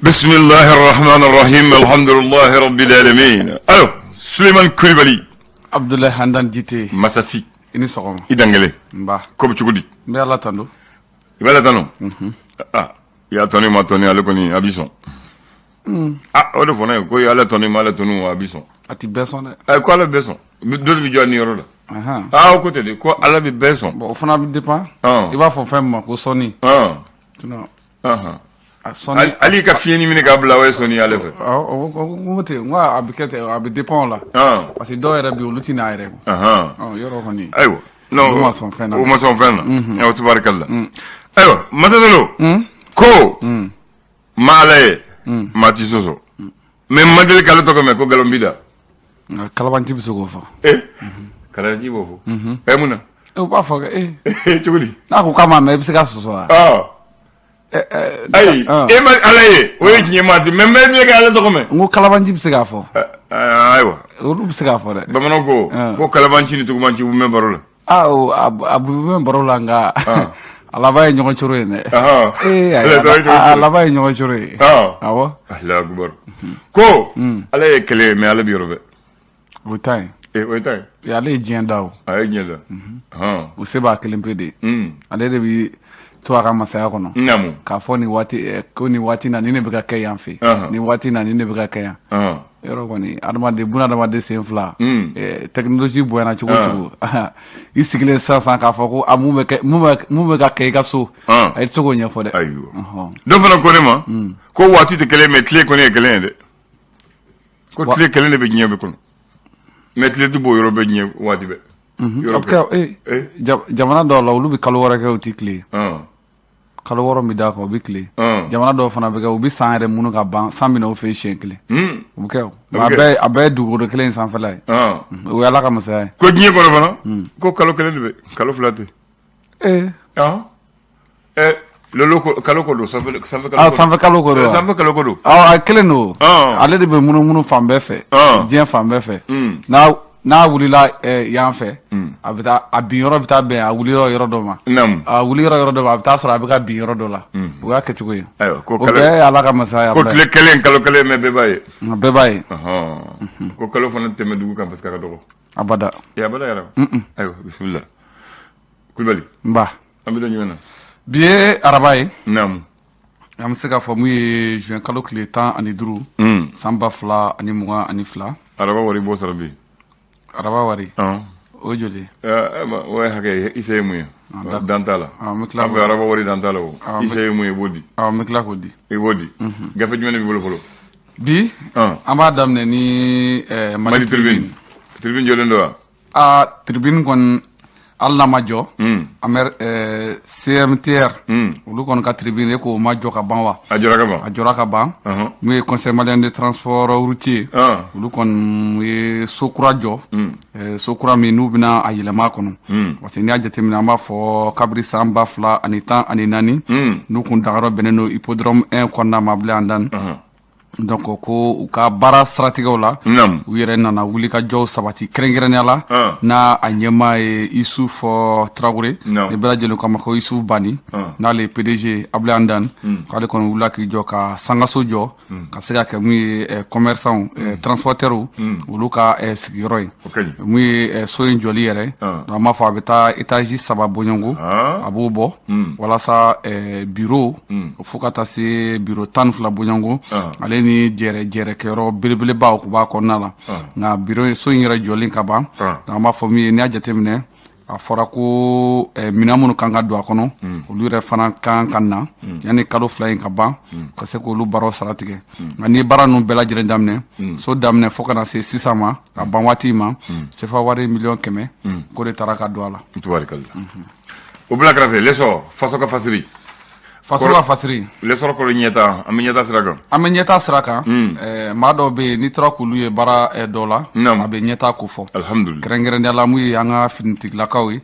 Bisimilahi rahman rahim alhamdulilahi rabbil alamin. Ayiwa, Suleiman Kulibali. Abdoulaye Handan Jite. Masasi. I ni sɔgɔma. I dangele. Nba. Ko bɛ cogo di? N bɛ Ala tanu. I bɛ Ala tanu. Ah, i y'a tanu, i ma tanu, ale kɔni a b'i sɔn. Ah, o de fɔ ne ye ko i Ala tanu, i ma Ala tanu, a b'i sɔn. A ti bɛɛ sɔn dɛ. Ayi, ko Ala bɛ bɛɛ sɔn. Dɔ de bɛ jɔ a niyɔrɔ la. Ah, o ko tɛ de ko Ala bɛ bɛɛ sɔn. Bon, o fana bɛ dépend. I b'a fɔ fɛn min ma ko sɔnni. Sinon Hali ka fiɲɛni minɛ k'a bila, o ye sɔnni y'ale fɛ. Ko ten, n ko a bɛ kɛ ten, a bɛ dépend o la. Parce que dɔw yɛrɛ bɛ yen, olu tɛ n'a yɛrɛ ma. Yɔrɔ kɔni. Ayiwa. Non, olu ma sɔn fɛn na. O ma sɔn fɛn na. Ayiwa, tabarikalla. Ayiwa, Masaselo. Ko ma Ala ye, maa ti sɔsɔ. Mais n ma deli k'ale tɔgɔ mɛn ko nkalon bi da. Kalabanci bɛ se k'o fɔ. Eh, kalabanci b'o fɔ. Ɛ, mun na? O b'a fɔ ee. Cogo di? N'a ko k'a m'a mɛn, i bɛ se ka sɔsɔ wa? Ayi, e ma Ala ye, o ye tiɲɛ, maa ti, mais n bɛ deli k'ale tɔgɔ mɛn. N ko kalabanci bɛ se k'a fɔ. Ayiwa. Olu bɛ se k'a fɔ dɛ. Bamananw ko ko kalabanci ni tugubanci u bɛ mɛn baro la. Aa, a bɛ mɛn baro la, nka a laban ye ɲɔgɔn coro ye dɛ. Ee, a laban ye ɲɔgɔn coro ye. Awɔ. Alahu akubar. Ko Ala ye kelen ye, mais Ala bɛ yɔrɔ bɛɛ. O ye tan ye. O ye tan ye. Ale ye diɲɛ da o. A ye diɲɛ da. O se b'a kelen pe de ye. Ale de bɛ to a ka masaya kɔnɔ. Naamu. K'a fɔ nin waati ko nin waati na nin de bɛ ka kɛ yan fɛ. Nin waati na nin de bɛ ka kɛ yan. Yɔrɔ kɔni, adamaden, buna adamaden sen fila, technologie bonyana cogo o cogo, i sigilen sisan k'a fɔ ko a mun bɛ kɛ, mun bɛ ka kɛ i ka so, a i tɛ se k'o ɲɛfɔ dɛ. Ayiwa, dɔ fana ko ne ma ko waati tɛ kelen, mais tile kɔni ye kelen ye dɛ. Ko tile kelen de bɛ diɲɛ bɛɛ kɔnɔ, mais tile tɛ bɔ yɔrɔ bɛɛ diɲɛ waati bɛɛ. A bɛ kɛ jamana dɔw la, olu bɛ kalo 6 kɛ, u tɛ tile. Kalo 6 min d'a kan, u bɛ tile. Jamana dɔw fana bɛ kɛ, u bɛ san yɛrɛ minnu ka ban, san bɛ na u fɛ yen siɲɛ kelen. O bɛ kɛ o. A bɛɛ ye dugukolo kelen in sanfɛla ye. O ye Ala ka masaya ye. Ko diɲɛ kɔnɔ fana, ko kalo kelen de bɛ, kalo 2 tɛ. Lolo ko kalo ko don, sanfɛ kalo. Ah, sanfɛ kalo ko don. Sanfɛ kalo ko don. A kelen don. Ale de bɛ munumunu fan bɛɛ fɛ. Diɲɛ fan bɛɛ fɛ. N'a wulila yan fɛ, a bɛ taa a bin yɔrɔ bɛ taa bɛn a wuli yɔrɔ yɔrɔ dɔ ma. A wuli yɔrɔ yɔrɔ dɔ ma, a bɛ taa sɔrɔ a bɛ ka bin yɔrɔ dɔ la. O y'a kɛcogo ye. Ayiwa, ko o bɛɛ ye Ala ka masaya ye. Ko tile kelen, kalo kelen, mais bɛɛ b'a ye. Bɛɛ b'a ye. Ko kalo fana tɛmɛ dugu kan parce que a ka dɔgɔ. Abada. Abada yɛrɛ. Ayiwa, bisimila. Kulubali. Nba. An bɛ don jumɛn na? Bi ye araba ye. Naamu. An bɛ se k'a fɔ mun ye juin kalo tile 15, san 2022. Araba wari b'o sara bi. Araba wari. O ye joli ye? O ye hakɛ, i se ye mun ye? Dan t'a la. An bɛ tila. An fɛ araba wari dan t'a la o. I se ye mun ye, i b'o di. N bɛ tila k'o di. I b'o di. Gafe jumɛn de b'i bolo fɔlɔ? Bi, an b'a daminɛ ni Mali Tribune. Tribune jɔlen don wa? Aa, Tribune kɔni, hali n'a ma jɔ, an bɛ CMTR, olu kɔni ka tribune, e k'o ma jɔ ka ban wa? A jɔra ka ban. A jɔra ka ban. Mun ye Conseil malien de transport routier, olu kɔni ye so kura jɔ, so kura min n'u bɛna a yɛlɛma a kɔnɔ, parce que n'i y'a jateminɛ, an b'a fɔ kabiri san 2014, n'u kun dagayɔrɔ bɛnnen don Hippodrome 1 kɔnɔna ma bilen, an dan. Donc ko u ka baara siratigɛw la, u yɛrɛ nana wuli ka jɔw sabati kɛrɛnkɛrɛnnenya la, n'a a ɲɛmaa ye Isuf Tarawele, ni bɛɛ lajɛlen k'a ma ko Isuf Bani, n'ale ye PDG Abdoulaye Andan, k'ale kɔni wulila k'i jɔ ka sangaso jɔ ka se ka kɛ mun ye commerçant, transporteurs, olu ka sigiyɔrɔ ye. Mun ye so in jɔli yɛrɛ, an b'a fɔ a bɛ taa étage 3 bɔɲɔgɔnko, a b'o bɔ walasa bureau fo ka taa se bureau 12 bɔɲɔgɔnko, ale ni jɛrɛ jɛrɛkɛyɔrɔ belebelebaw k'u b'a kɔnɔna la. Nka bureau so in yɛrɛ jɔlen ka ban, an b'a fɔ min ye, n'i y'a jateminɛ, a fɔra ko minɛn minnu kan ka don a kɔnɔ, olu yɛrɛ fana kan ka na yanni kalo 2 in ka ban, ka se k'olu baaraw sara tigɛ. Nka n'i ye baara ninnu bɛɛ lajɛlen daminɛ, so daminɛ fo ka na se sisan ma, ka ban waati ma, sefa wari miliyɔn 100 k'o de taara ka don a la. O bila kɛrɛfɛ, L'Essor, faso ka fasiri. Faso ka fasiri. L'Essor kɔrɔ ɲɛta, an bɛ ɲɛta sira kan. An bɛ ɲɛta sira kan. Maa dɔw bɛ yen, n'i tora k'olu ye baara dɔw la, a bɛ ɲɛta ko fɔ. Alhamdulillah. Kɛrɛnkɛrɛnnenya la, mun ye an ka finitigilakaw ye,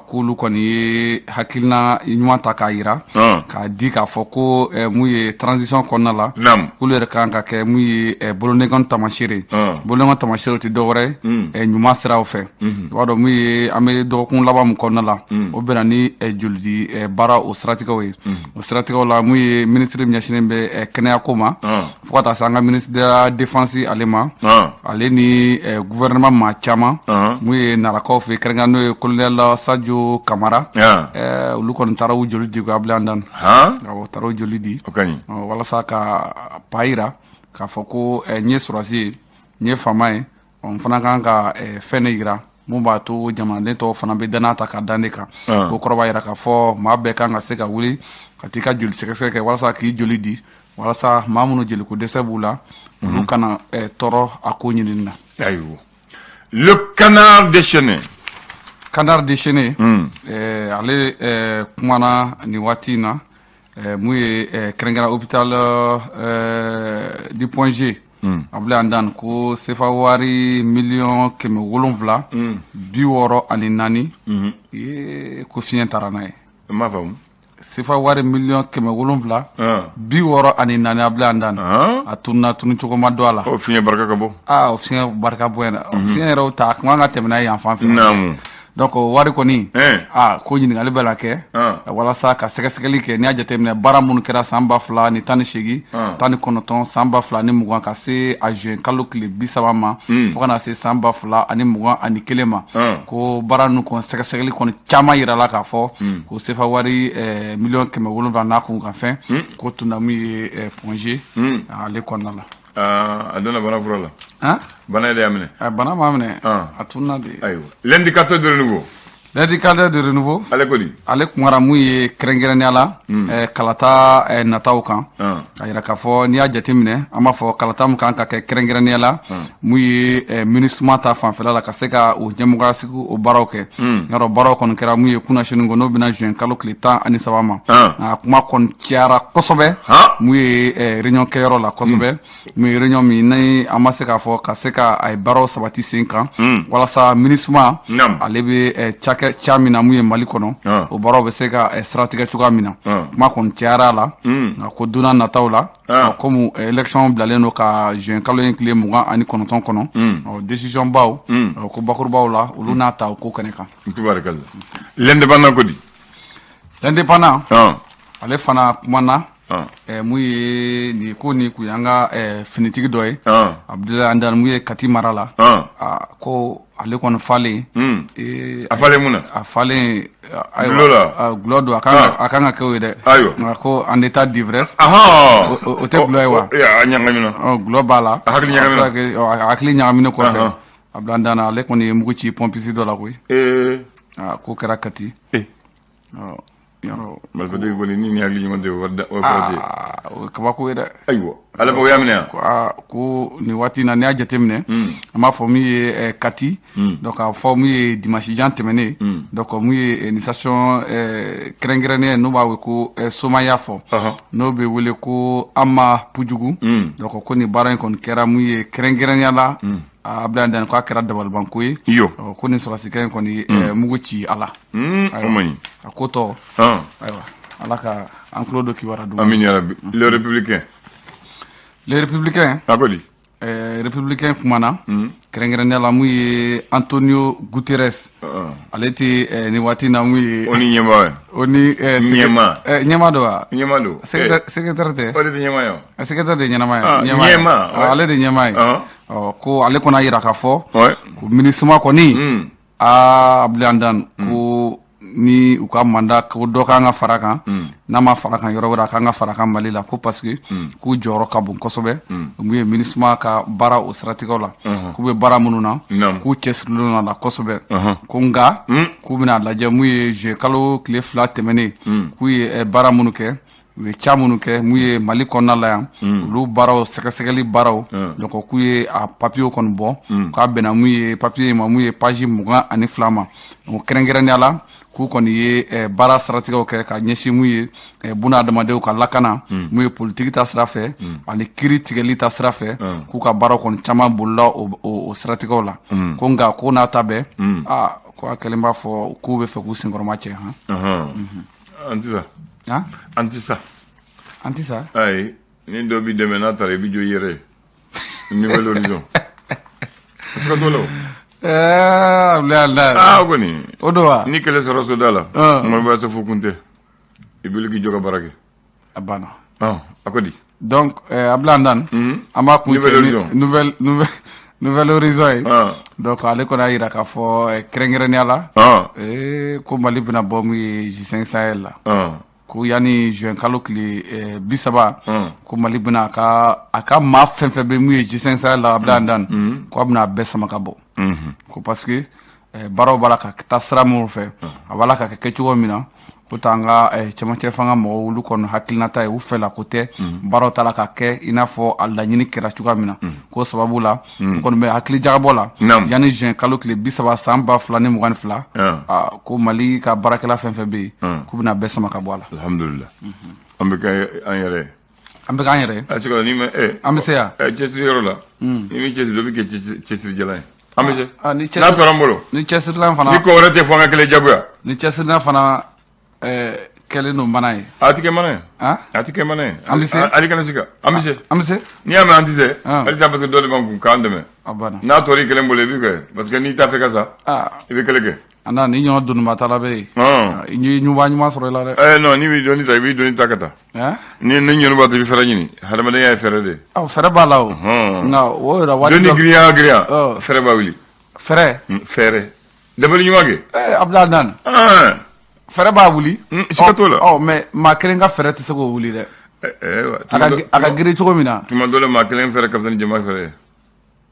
k'olu kɔni ye hakilina ɲuman ta k'a yira, k'a di k'a fɔ ko mun ye transition kɔnɔna la, k'olu yɛrɛ kan ka kɛ mun ye bolonɛgɛn taamasere ye. Bolonɛgɛn taamasere tɛ dɔwɛrɛ ye ɲuman siraw fɛ. I b'a dɔn mun ye, an bɛ dɔgɔkun laban min kɔnɔna la, o bɛnna ni jolidi baara o siratigɛw ye. O siratigɛw la, mun ye minisiri min ɲɛsinnen bɛ kɛnɛyako ma, fo ka taa se an ka ministre de la défense ale ma, ale ni gouvernement maa caman, mun ye narakaw fɛ kɛrɛnkɛrɛn, n'o ye colonel Sadio Kamara, olu kɔni taara u joli di ko Abdoulaye Dan. Awɔ, taara u joli di walasa ka pa yira k'a fɔ ko n ye sɔrɔdasi ye, n ye faama ye, n fana kan ka fɛn de yira mun b'a to jamanaden tɔw fana bɛ danaya ta ka da ne kan. O kɔrɔ b'a yira k'a fɔ maa bɛɛ kan ka se ka wuli ka t'i ka joli sɛgɛsɛgɛ kɛ walasa k'i joli di, walasa maa minnu jeliko dɛsɛ b'u la, olu kana tɔɔrɔ a ko ɲinini na. Ayiwa, Le Canard déchaîné. Canard déchaîné, ale kumana nin waati in na mun ye kɛrɛnkɛrɛn hôpital du Point G, Abdoulaye Dan, ko sefa wari 764 miliyɔn ko fiɲɛ taara n'a ye. N m'a faamu. Sefa wari 764 miliyɔn, Abdoulaye Dan, a tununa, tunu cogo ma dɔn a la. O fiɲɛ barika ka bon. Aa, o fiɲɛ barika bonya, fiɲɛ yɛrɛ ta a kun kan ka tɛmɛ n'a ye yan fan fɛ. Donc o wari kɔni, aa, ko ɲininkali bɛ la kɛ walasa ka sɛgɛsɛgɛli kɛ. N'i y'a jateminɛ, baara minnu kɛra san 2018, 19, san 2020, ka se a juin kalo tile 30 ma, fo ka na se san 2021 ma, ko baara ninnu kɔni sɛgɛsɛgɛli kɔni caman yirala k'a fɔ ko sefa wari 700 miliyɔn n'a kun ka fɛn ko tunda mun ye Point G ale kɔnɔna la. A donna bana fura la. Bana yɛrɛ y'a minɛ. Bana m'a minɛ, a tununa de. Ayiwa, L'Indicateur de Renouveau. L'Indicateur de Renouveau. Ale ko di? Ale kumara mun ye kɛrɛnkɛrɛnnenya la kalata nataw kan, ka yira k'a fɔ n'i y'a jateminɛ, an b'a fɔ kalata min kan ka kɛ kɛrɛnkɛrɛnnenya la, mun ye MINUSMA ta fanfɛla la, ka se ka o ɲɛmɔgɔya sigi, o baaraw kɛ. Yɔrɔ baaraw kɔni kɛra mun ye kunnasini ko n'o bɛna juin kalo tile 13 ma. A kuma kɔni cayara kosɛbɛ mun ye réunion kɛyɔrɔ la kosɛbɛ, mun ye réunion min ni an ma se k'a fɔ ka se ka a ye baaraw sabati sen kan, walasa MINUSMA ale bɛ cakɛ ca min na mun ye Mali kɔnɔ, o baaraw bɛ se ka siratigɛ cogoya min na. Kuma kɔni cayara a la, nka ko don n'a nataw la, komi élection bilalen don ka juin kalo in tile 29 kɔnɔ, décision baw ko bakurubaw la, olu n'a ta o ko kɛnɛ kan. Tubarikalla. L'Indépendant ko di? L'Indépendant, ale fana kumana mun ye nin ko nin kun y'an ka finitigi dɔ ye, Abdoulaye Andani, mun ye Kati mara la, ko ale kɔni falen. A falen mun na? A falen. Ayiwa, la gulɔ don, a kan ka kɛ o ye dɛ. Ayiwa. Nka ko en état d'ivresse. O tɛ gulɔ ye wa? A ɲagamina. Gulɔ b'a la. A hakili ɲagamina. A hakili ɲagaminen kɔfɛ, Abdoulaye Andani, ale kɔni ye mugu ci pompiste dɔ la koyi. Ko kɛra Kati. Yɔrɔ marifatigi kɔni ni hakili ɲuman tɛ, o fɔra ten. O ye kabako ye dɛ. Ayiwa, ale ma o y'a minɛ yan. Ko nin waati in na, n'i y'a jateminɛ, an b'a fɔ min ye Kati, donc a fɔ min ye dimanche jan tɛmɛnen, donc mun ye nin station kɛrɛnkɛrɛnnen n'o b'a wele ko Somaya fɔ, n'o bɛ wele ko Ama Pujugu, donc ko nin baara in kɔni kɛra mun ye kɛrɛnkɛrɛnnenya la, Abdoulaye Dani, k'a kɛra dabalibanko ye. Ko nin sɔrɔdasikɛ in kɔni mugu ci a la. O man ɲi. A ko tɔ, ayiwa, Ala ka an tulo don kibaruya dun. Amin ya rabbi. Le Républicain. Le Républicain. A ko di? Républicain kumana kɛrɛnkɛrɛnnenya la mun ye Antonio Guterres, ale tɛ nin waati na mun ye. O ni ɲɛmaa ye. O ni ɲɛmaa. Ɲɛmaa don wa? Ɲɛmaa don. Secrétaire tɛ. O de tɛ ɲɛmaa ye wa? Secrétaire de ye ɲɛnama ye. Ɲɛmaa. Ale de ye ɲɛmaa ye. Ko ale kɔni y'a yira k'a fɔ ko MINUSMA kɔni, aa, Abdoulaye Dan, ko ni u ka mandat ko dɔ kan ka fara kan, n'a ma fara kan yɔrɔ wɛrɛ, a kan ka fara kan Mali la, ko parce que k'u jɔyɔrɔ ka bon kosɛbɛ mun ye MINUSMA ka baara o siratigɛw la, k'u bɛ baara minnu na, k'u cɛsirilen don a la kosɛbɛ, ko nka k'u bɛna lajɛ mun ye juin kalo tile 2 tɛmɛnen, k'u ye baara minnu kɛ, u ye ca minnu kɛ mun ye Mali kɔnɔna la yan, olu baaraw sɛgɛsɛgɛli baaraw, donc k'u ye a papiyew kɔni bɔ, k'a bɛnna mun ye papiye ma mun ye page 22 ma. Donc kɛrɛnkɛrɛnnenya la, k'u kɔni ye baara siratigɛw kɛ ka ɲɛsin mun ye buna adamadenw ka lakana, mun ye politiki ta sira fɛ ani kiiri tigɛli ta sira fɛ, k'u ka baaraw kɔni caman bolila o siratigɛw la, ko nka ko n'a ta bɛɛ, aa, ko a kɛlen b'a fɔ k'u bɛ fɛ k'u senkɔrɔma cɛ han. An tɛ sa. An tɛ sa. An tɛ sa. Ayi, ni dɔ b'i dɛmɛ, n'a taara, i bɛ jɔ i yɛrɛ ye. Nouvel Horizon. Siga t'o la o. Ɛɛ. Aa, kɔni. O don wa? Ni kɛlɛ sɔrɔ soda la. Kuma b'a fɔ kun tɛ. I bɛ k'i jɔ ka baara kɛ. A banna. A ko di? Donc Abdoulaye Ndane, an b'a kuncɛ ni Nouvel Horizon ye. Donc ale kɔni y'a jira k'a fɔ kɛrɛnkɛrɛnnenya la, ko Mali bɛna bɔ mun ye G5 Sahel la, ko yanni juin kalo tile 30, ko Mali bɛna a ka maa fɛn fɛn bɛ mun ye G5 Sahel la, Abdoulaye Ndane, ko a bɛna a bɛɛ sama ka bɔ, ko parce que baaraw b'a la ka taa sira minnu fɛ, a b'a la ka kɛ cogo min na, ko t'an ka cɛmancɛ fanga mɔgɔw, olu kɔni hakilinata ye, u fɛla ko tɛ, baaraw ta la ka kɛ i n'a fɔ a laɲini kɛra cogoya min na. K'o sababu la, u kɔni bɛ hakili jagabɔ la, yanni juin kalo tile 30 san 2022, ko Mali ka baarakɛla fɛn fɛn bɛ yen, k'u bɛna bɛɛ sama ka bɔ a la. Alhamdulillah, an bɛ kɛ an yɛrɛ ye. An bɛ k'an yɛrɛ ye. A sigi ni ma An bɛ se yan. Cɛsiri yɔrɔ la, ni min cɛsiri, dɔ bɛ kɛ cɛsirijala ye. An bɛ se n'a tora an bolo. Ni cɛsirilan fana. Ni ko wɛrɛ tɛ fɔ, an ka kelen jagoya. Ni cɛsirilan fana kɛlen don mana ye. A ti kɛ mana ye. A ti kɛ mana ye. An bɛ se. Ali kana sika, an bɛ se. An bɛ se. N'i y'a mɛn an tɛ se, halisa parce que dɔ de b'an kun k'an dɛmɛ. A banna. N'a tɔra i kelen bolo, i bɛ kɛ parce que n'i t'a fɛ ka sa, i bɛ kɛlɛ kɛ. A na ni ɲɔgɔn doniba ta la bɛ yen. I ye ɲuman ɲuman sɔrɔ i la dɛ. Non, n'i bɛ doni ta, i bɛ doni ta ka taa. Ni ɲɔni b'a ta, i bɛ fɛɛrɛ ɲini. Hadamadenya ye fɛɛrɛ de ye. Ɔ, fɛɛrɛ b'a la o. Nka o yɛrɛ waati. Doni girinya girinya, fɛɛrɛ b'a wuli. Fɛɛrɛ. Fɛɛrɛ. Dabali ɲuman kɛ. Abdoulaye Ndane. Fɛɛrɛ b'a wuli. Siga t'o la. Ɔ, mais maa kelen ka fɛɛrɛ tɛ se k'o wuli dɛ. A ka girin cogo min na. Tuma dɔ la, maa kelen fɛɛrɛ ka fisa ni jama fɛɛrɛ ye.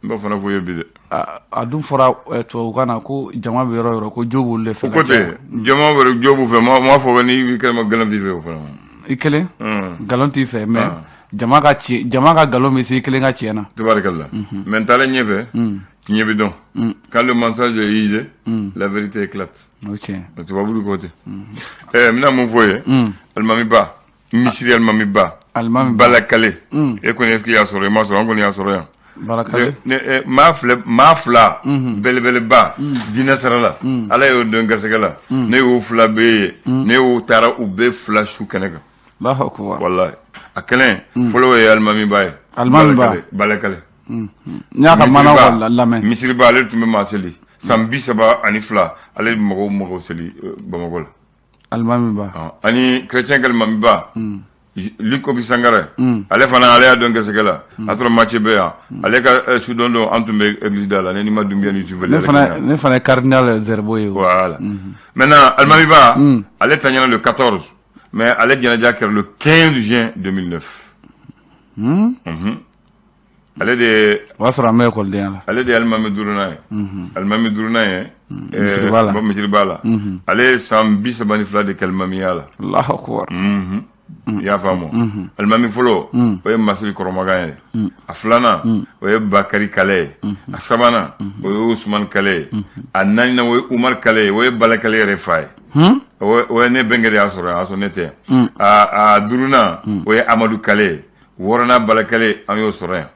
N b'o fana f'u ye bi dɛ. A dun fɔra tubabukan na ko jama bɛ yɔrɔ o yɔrɔ, ko jo b'olu de fɛ. O ko tɛ, jama bɛ jo b'u fɛ, m'a fɔ n'i kɛlen ma nkalon t'i fɛ o fana. I kelen nkalon t'i fɛ, mais jama ka tiɲɛ, jama ka nkalon bɛ se i kelen ka tiɲɛ na. Tabarikalla, mais n taalen ɲɛfɛ, tiɲɛ bɛ dɔn. Quand le mensonge est usé, la vérité éclate. O tiɲɛ. Tubabu ko ten. N bɛna mun fɔ ye? Alimami ba, misiri alimami ba. Alimami ba. Balakale. E kɔni, est ce que i y'a sɔrɔ? I m'a sɔrɔ, an kɔni y'a sɔrɔ yan. Balakale. Maa filɛ, maa fila belebeleba diinɛ sira la, Ala y'o don garisɛgɛ la, ne y'o fila bɛɛ ye, ne y'o taara u bɛɛ fila su kɛnɛ kan. Allahu akbar. Wallahi, a kelen fɔlɔ ye alimami ba ye. Alimami ba. Balakale. N y'a ka mana lamɛn. Misiriba, ale tun bɛ maa seli san 32, ale bɛ mɔgɔw seli Bamakɔ la. Alimami ba. Ani chrétien ka alimami ba, Luc Koki Sangare, ale fana, ale y'a dɔn garisɛgɛ la, a sɔrɔ match bɛ yan, ale ka sudon don, an tun bɛ église da la, ne ni ma Dunbiya ni Sufɛli. Ne fana ye cardinal Zerbo ye. Voilà. Maintenant, alimami ba, ale ta ɲɛna le 14, mais ale jɛnɛja kɛra le 15 juin 2009. Ale de. O y'a sɔrɔ an bɛ ekɔlidenya la. Ale de ye alimami duurunan ye. Alimami duurunan ye. Misiriba la. Misiriba la. Ale ye san 32 de kɛ alimamiya la. Allahu akbar. I y'a faamu? Alimami fɔlɔ, o ye Masiri Kɔrɔmakan ye. A filanan, o ye Bakari Kale ye. A sabanan, o ye Usumani Kale ye. A naaninan, o ye Umar Kale ye, o ye Bala Kale yɛrɛ fa ye. O ye ne bɛnkɛ de y'a sɔrɔ yan, a sɔrɔ ne tɛ yan. A duurunan, o ye Amadu Kale ye. Wɔɔrɔnan, Bala Kale, an y'o sɔrɔ yan.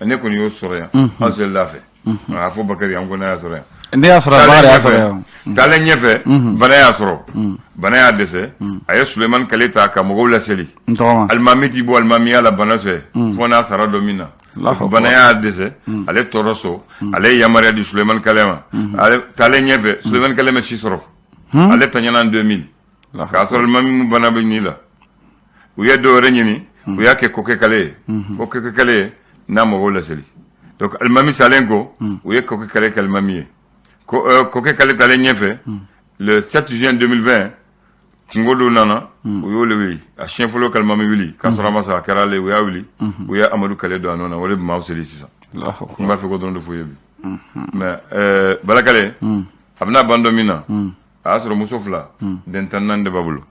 Ne kɔni y'o sɔrɔ yan, an selila fɛ. A fɔ Bakari, an ko ne y'a sɔrɔ yan. Ne y'a sɔrɔ, Bakari y'a sɔrɔ yan. Taalen ɲɛfɛ, bana y'a sɔrɔ, bana y'a dɛsɛ, a ye Sulemani Kale ta ka mɔgɔw laseli. Alimami t'i bɔ alimamiya la bana fɛ fo n'a sara dɔ min na. Bana y'a dɛsɛ, ale tɔɔrɔ so, ale ye yamaruya di Sulemani Kale ma. Ale taalen ɲɛfɛ, Sulemani Kale ma si sɔrɔ, ale taɲana en 2000, k'a sɔrɔ alimami min bana bɛ ɲi la, u ye dɔ wɛrɛ ɲini, u y'a kɛ Kɔkɛ Kale ye. Kɔkɛ Kale n'a mɔgɔw laseli. Donc alimami salen ko, u ye Kɔkɛ Kale kɛ alimami ye. Kɔkɛ Kale talen ɲɛfɛ, le 7 juin 2020, kungo dɔ nana, u y'o le wuli, a siɲɛ fɔlɔ ka alimami wuli k'a sɔrɔ a ma sa, a kɛra ale, u y'a wuli, u ye Amadu Kale don a nɔ na, o de bɛ maaw seli sisan. N b'a fɛ ko dɔrɔn de f'u ye bi. Mais Balakale, a bɛna ban don min na, a y'a sɔrɔ muso fila, den 14 de b'a bolo.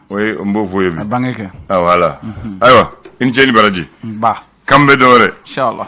O ye, n b'o f'u ye bi. A bange kɛ. Ah voilà. Ayiwa, i ni ce ni baraji. Ba. Kan bɛ dɔ wɛrɛ. Inshallah.